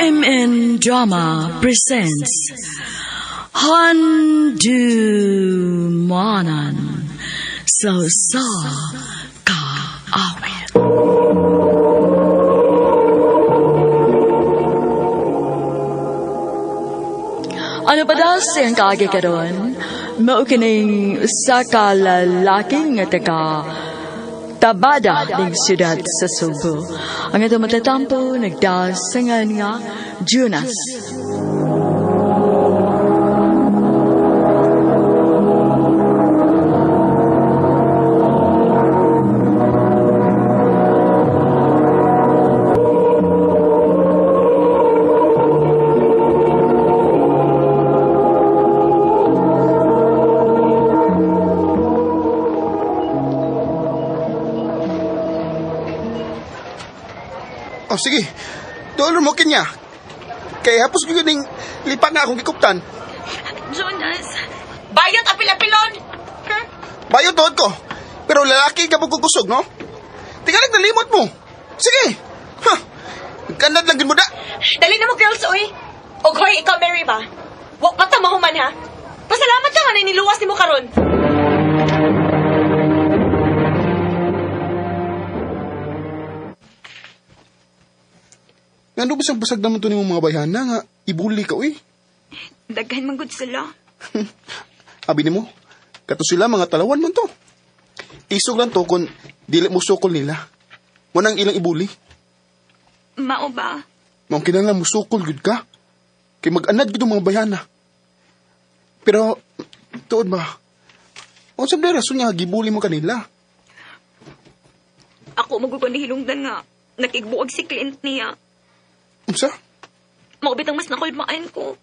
MN Drama presents Handumanan sa Usa Ka Awit. Ano pa daw siyang kaagi karon? Mao kining usa ka lalaki nga taga Tabada ning siyudad sa Subo. Ang atong matatampo nagdasangan nga Jonas. Oh, sige. Dolor mo kanya. Kaya hapos ko yun lipa nga akong gikuptan. Jonas, bayot apil-apilon! Hmm? Bayo tuod ko. Pero lalaki ka mo kusog, no? Tingalig nalimot mo. Sige. Ha. Kanad lang gid mo da. Dali na mo, girls, oy! Og hoy, ikaw, Mary ba? Wa pa ta mahuman, ha? Pasalamat ka nga na niluwas nimo karon. Ngano ba siyang basag naman to nimong mga bayhana nga ibuli ka, uy? Daghan man gud sila. Abi nimo, kato sila mga talawan man to. Isog lang to kung dili mo sukol nila. Mo nang ilang ibuli. Mao ba? Maong kinahanglan mo sukol gud ka. Kay mag-anad gud ang mga bayhana. Pero tuod ba? Unsa ba rason nga gibuli mo kanila? Ako magugod ni hilungdan nga. Nakigbuog si Clint niya. Unsa? Mao bitang mas nakulmaan ko.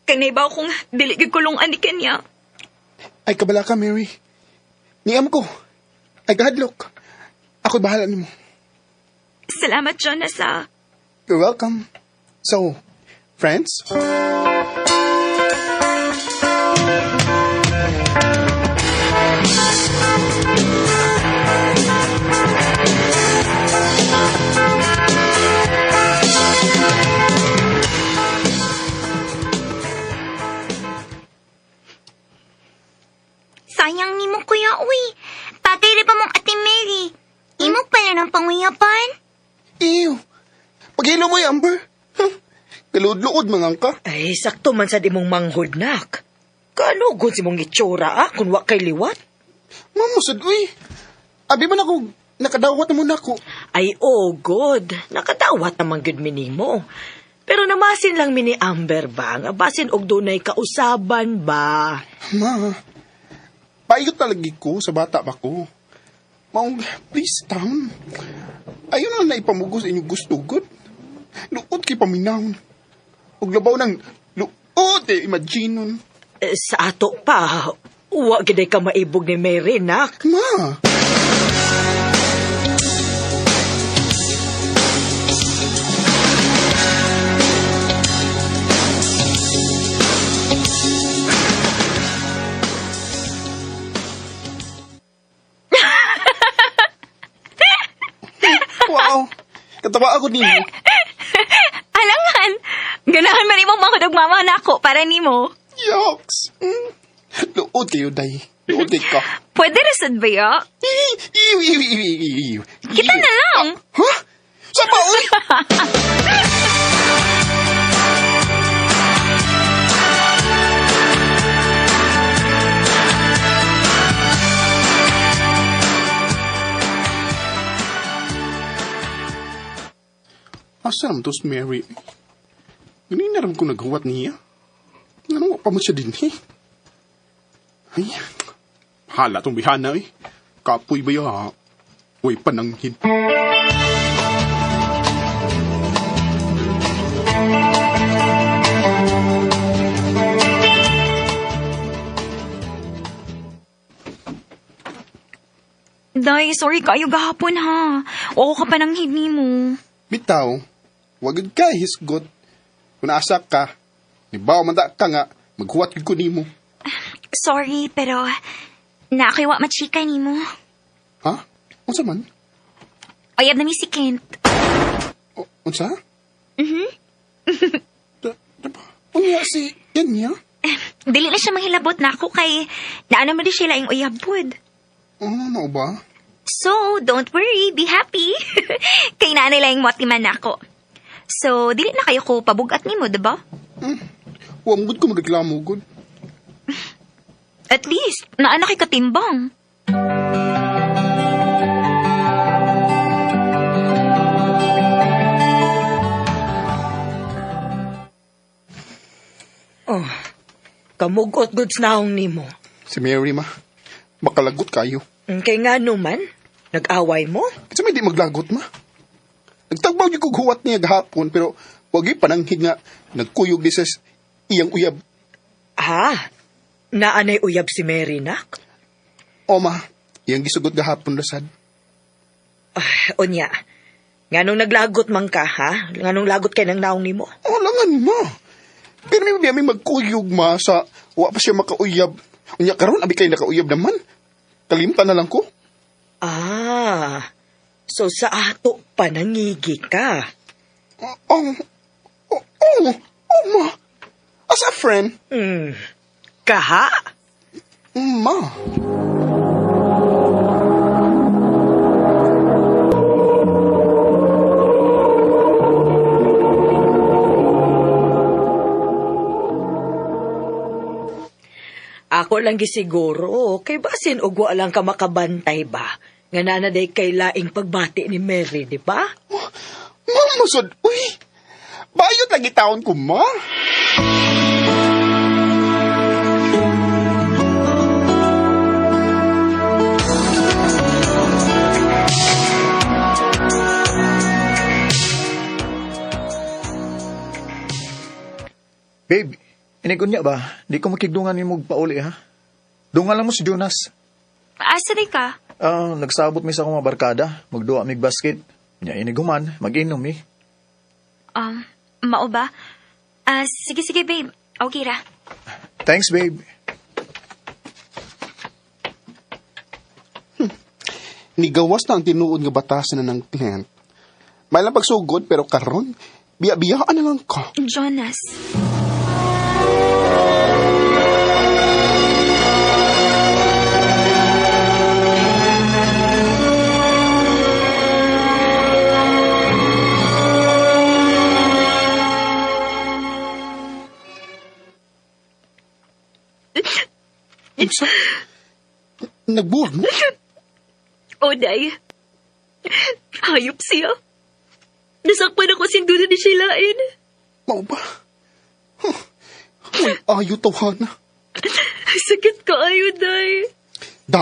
Kay naibaw kong dili gyud kulungan ni Kenya. Ay kabala ka, Mary. Niam ko. Ay kahadlok. Ako'y bahala nimo. Salamat, Jonas, ah. You're welcome. So, friends? Sayang nimo kuya, uy. Bagay rin pa mong ate Mary. Imo pala ng panguyapan. Ew. Paghilo mo, Amber. Huh. Kaluod-luod mga ka. Ay, sakto man sa imong manghod, nak. Kanugod si mong itsura, ah, kung wa kay liwat. Mamusod, uy. Abi man ako, nakadawat na muna ako. Ay, oh, good. Nakadawat naman gud minimo. Pero namasin lang mi ni Amber ba, nga basin og dunay kausaban ba? Ma, paiyot talaga ko sa bata pa ko. Maong, please, tam. Ayaw na lang na ipamugos inyong gusto, good. Luod kay paminahon. Ug labaw ng luod, eh, imagine nun. Eh, sa ato pa, wa giday ka maibog ni Mary, nak. Ma! Wow! Katawa ako nimo. Alangan! Ganahan man imong manghod og mama nako para nimo. Yoks! Mm. Luod kayo, day. Luod kayo ka. Pwede ra sad ba ya? Iw, iw, iw, iw, iw, iw. Kita na lang. Ha? Sa pa, uy? Asa naman to si Mary? Ganina rin ko naghuwat niya. Ano pa mo siya din eh? Ay, hala tong bihana eh. Kapoy ba ya? Uy, pananghin. Day, sorry kaayo gahapon ha. Wako ka pa nang hidni mo. Bitaw, wag gud ka hisgot. Kung naasa ka, nibaw man da ka nga, maghuwat gud ko nimo. Sorry, pero naakiwa machika nimo. Ha? Unsa man? Oyab na mi si Kent. O, unsa? Mhm. Unya si Kenya? Dili na siya manghilabot na ako kay naano mo di siya laing uyab pod. Oh, mao ba? So, don't worry, be happy. Kay naanay laing moatiman na ako. So, dili na kayo ko pabugat nimo, diba? Wa mo gud ko magreklamo gud. At least, naana kay katimbang. Oh, kamugot goods naong nimo. Si Mary ma. Makalagot kayo. Kay nga man, nag-away mo? Kasi may di maglagot ma. Nagtagbaw niyo kog huwat niya gahapon pero wag gyud pananghid nga nagkuyog di sa iyang uyab. Ha? Naanay uyab si Mary, nak? O ma, iyang gisugot gahapon lasad. Ah, unya, nganong naglagot man ka, ha? Nganong lagot kay nang naong nimo? Oh, langan ma. Pero may biya may magkuyog ma sa wa pa siya makauyab. Unya karon abi kay nakauyab naman. Kalimtan na lang ko. Ah, so sa ato pa nangigi ka. Oh, oh, oh, oh, ma. As a friend, Kaha? ma. Ako lang gisiguro, kay basin og wa lang ka makabantay ba? Nga nanaday kay laing pagbati ni Mary, di ba? Mama sad, uy. Bayot lagi taon ko, ma. Babe, inigunya ba? Di ko makigdungan ni mo pauli ha. Dungan lang mo si Jonas. Asa di ka? Ah, nagsabot mi sa akong mga barkada, magduwa mig basket. Nya iniguman, mag-inom mi. Mao ba? Ah, sige, sige, babe. Okay ra. Thanks, babe. Nigawas na ang tinuod nga batasan na ng client. May lang pagsugod pero karon, biya-biyaan na lang ka. Jonas. Unsa? Nagbuwag mo? Oday. Hayop siya. Nasakpan ako sindudo ni Sheilain. Mao ba? Huh. Uy, ayo tawhana. Sakit ka ayo, Day. Da,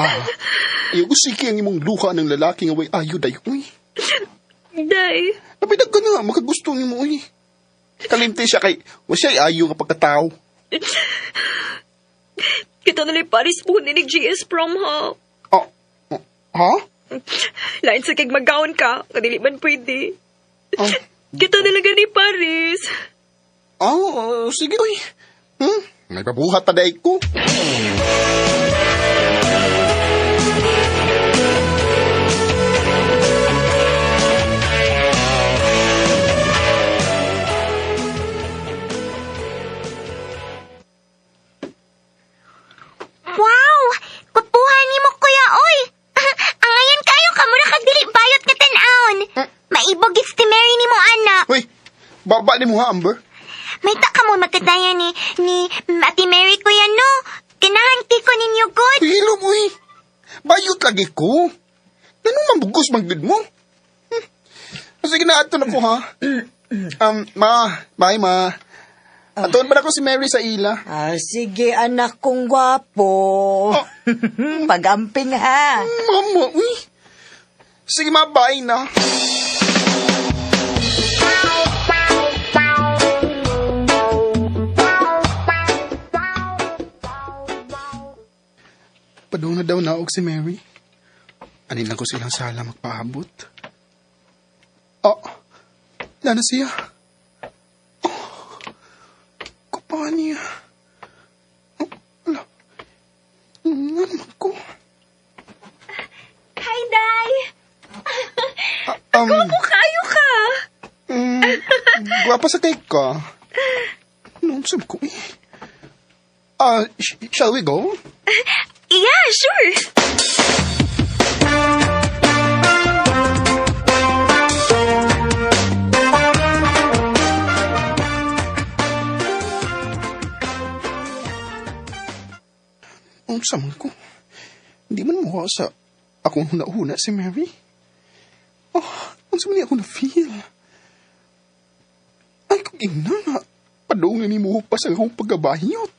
ayaw ko sige ang imong luha ng lalaki nga way ayo day. Uy, Day. napidag ka na, makagusto ni mo, uy. Kalimti siya kay, wa siya ayo nga pagkatao. Kita nala'y Paris po ni GS prom, ha? Oh, oh, ha? Lain sa kag magaon ka, kadili man pwede. Oh, Kita na lang ni Paris. oh, sige, uy. May pabuhat pa day ko. Wow! Kupuhan nimo kuya, oy! Ang ayan kayo ka mura kag dili bayot nga tan-awon. Maibog gits ti Mary nimo anak. Uy, baba ni mo ha, Amber. May ta ka mo magkataya ni Ate Mary kuya no. Ganahan kay ko ninyo good. Uy, hilom, uy. Bayot lagi ko. Ganun mabugos manggod mo. Sige na, ato na ko, ha? Ma, bye, ma. Atuon pa na ko si Mary sa ila. Ah, sige anak kong gwapo. Pag-amping ha. Mama, uy. Sige, ma, bye na. Padung na daw naog si Mary. Anin lang ko silang sala magpaabot. Oh, wala na siya. Oh, kupa niya. Oh, wala. Nga naman ko. Hi, Day! Um, Kayo ka! Gwapo. Pasakay ka. Noon sa ko eh. Shall we go? Yeah, sure. Unsa man ko? Hindi man mukha sa akong huna-huna si Mary. Oh, unsa man niya ako na-feel? Ay, kung ina nga, padung na ni mo pa sa akong pagkabayot.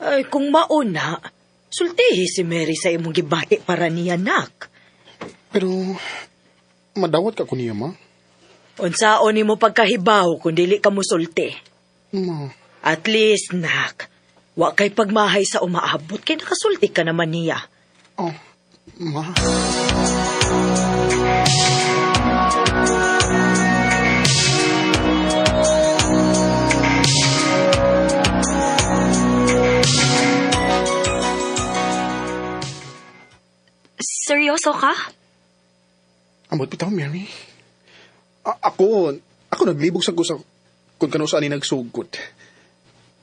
Ay, kung mauna, sultihi si Mary sa imong gibati para niya, nak. Pero, madawat ka ko niya, ma. Unsaon nimo pagkahibaw kung dili ka musulti. Ma, At least, nak, wa kay pagmahay sa umaabot kay nakasulti ka naman niya. Oh, ma. Seryoso ka? Amot bitaw, Mary. Ako naglibog sa ko sa kung kano saan ni nagsugot.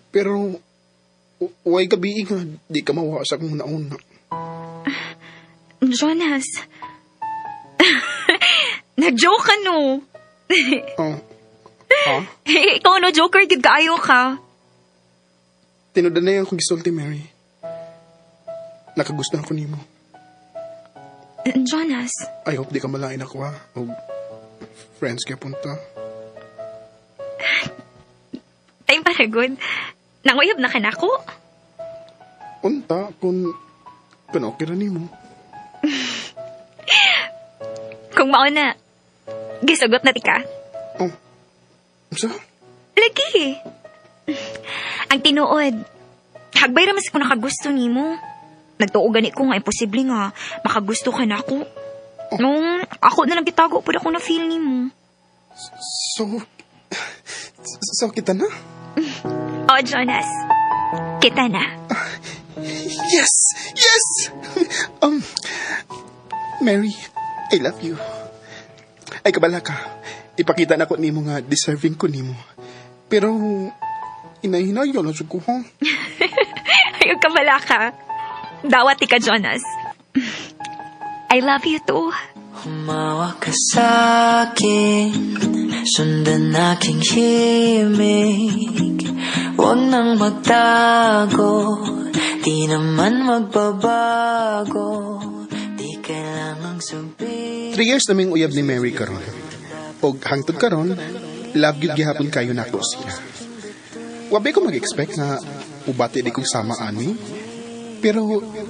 Pero, way gabi nga, di ka mawa sa akong nauna. Jonas. Nag-joke ka, no? Oh, ha? Ikaw no, joker, gid kaayo ka. Tinuod na yan kung gisulti, Mary. Nakagusto ako nimo. Jonas, I hope di ka malain ako, ha? O friends kaya punta. Time para good. Nanguyab na ka na ako. Unta, kung okay ra nimo. Kung mao na, gisugot na ti ka. Oh, unsa? Lagi. Ang tinuod, hagbay ra mas ko nakagusto nimo. Nagtuo gani ko nga imposible nga makagusto ka na ako. Nung ako na lang gitago pud ako na feel nimo. So kita na? Oh, Jonas. Kita na. Yes! Yes! Mary, I love you. Ay, kabala ka. Ipakita na ko nimo nga deserving ko nimo. Pero, inahinay na sa ko, ha? Ayaw kabala ka. Dawat ka, Jonas. I love you too. Humawak ka sa'kin, sundan aking himig. Huwag nang magtago, di naman magbabago. Di kailangang sabihin. 3 years naming uyab ni Mary karon. Og hangtod karon, love gyud gihapon kayo nako siya. Wabi ko mag-expect na ubati di kong sama ani. Pero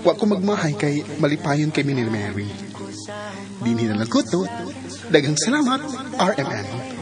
wa ko magmahay kay malipayon kay ni Mary. Dinhi na lang ko to. Daghang salamat, RMN.